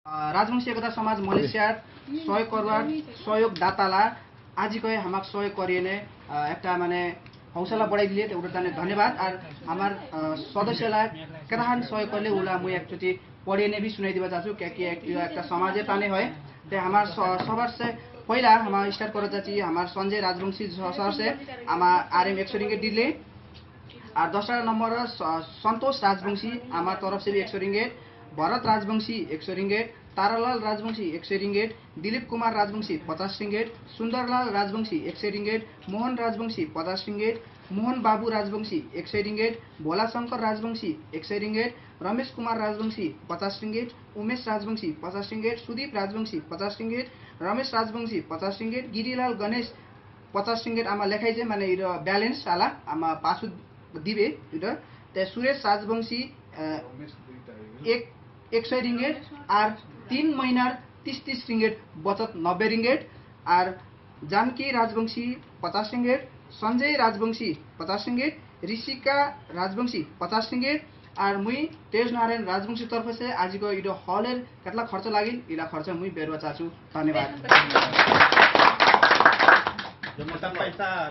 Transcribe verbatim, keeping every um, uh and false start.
আহ, রাজবংশী একতা সমাজ মালয়েশিয়ার ছয় করোড় সহযোগদাতালা আজিকৈ আমাক সহায় করিয়েনে, আহ, একটা মানে হৌসলা বড়াই দিলে, তে ওটার জন্য ধন্যবাদ। আর আমার, আহ, সদস্যলা কেতাহান সহায় করলে ওলা মুই একচুটি পড়িয়েনে বি শুনাই দিবা চাচু, কে কি এক-, একটা সমাজে টানে হয়। তে আমার স-, সবার সে পয়লা আমার স্টার্ট করা যাচ্ছি আমার সঞ্জয় রাজবংশী স-, সবার সে আমার আর এম একশো রিঙ্গিত দিলে। আর দশ নম্বর স-, সন্তোষ রাজবংশী, আমার তরফ সে বি একশো রিঙ্গিত। ভরত রাজবংশী একশো রিঙ্গিত। তারালাল রাজবংশী একশো রিঙ্গিত। দিলীপ কুমার রাজবংশী পঞ্চাশ রিঙ্গিত। সুন্দরলাল রাজবংশী একশো রিঙ্গিত। মোহন রাজবংশী পঞ্চাশ রিঙ্গিত। মোহন বাবু রাজবংশী একশো রিঙ্গিত। ভোলাশঙ্কর রাজবংশী একশো রিঙ্গিত। রমেশ কুমার রাজবংশী পঞ্চাশ রিঙ্গিত। উমেশ রাজবংশী পঞ্চাশ রিঙ্গিত। সুদীপ রাজবংশী পঞ্চাশ রিঙ্গিত। রমেশ রাজবংশী পঞ্চাশ রিঙ্গিত। গিরিলাল গণেশ পঞ্চাশ রিঙ্গিত আমার লেখাই যে, মানে, এর ব্যালেন্স আলা আমার পাসু দিবে, এর। তে সুরেশ রাজবংশী, আহ, এক-, একশো রিঙ্গিত, আর তিন মহিনার তিরিশ তিরিশ রিঙ্গিত, বচত নব্বই রিঙ্গিত, আর জানকী রাজবংশী পঞ্চাশ রিঙ্গিত, সঞ্জয় রাজবংশী পঞ্চাশ রিঙ্গিত, ঋষিকা রাজবংশী পঞ্চাশ রিঙ্গিত, আর মুই তেজ নারায়ণ রাজবংশী তরফে সে আজিকৈ ইডো হলের কেতলা খরচ লাগিল, ইলা খরচ মুই বেরুয়া চাচু। ধন্যবাদ। জমা পয়সা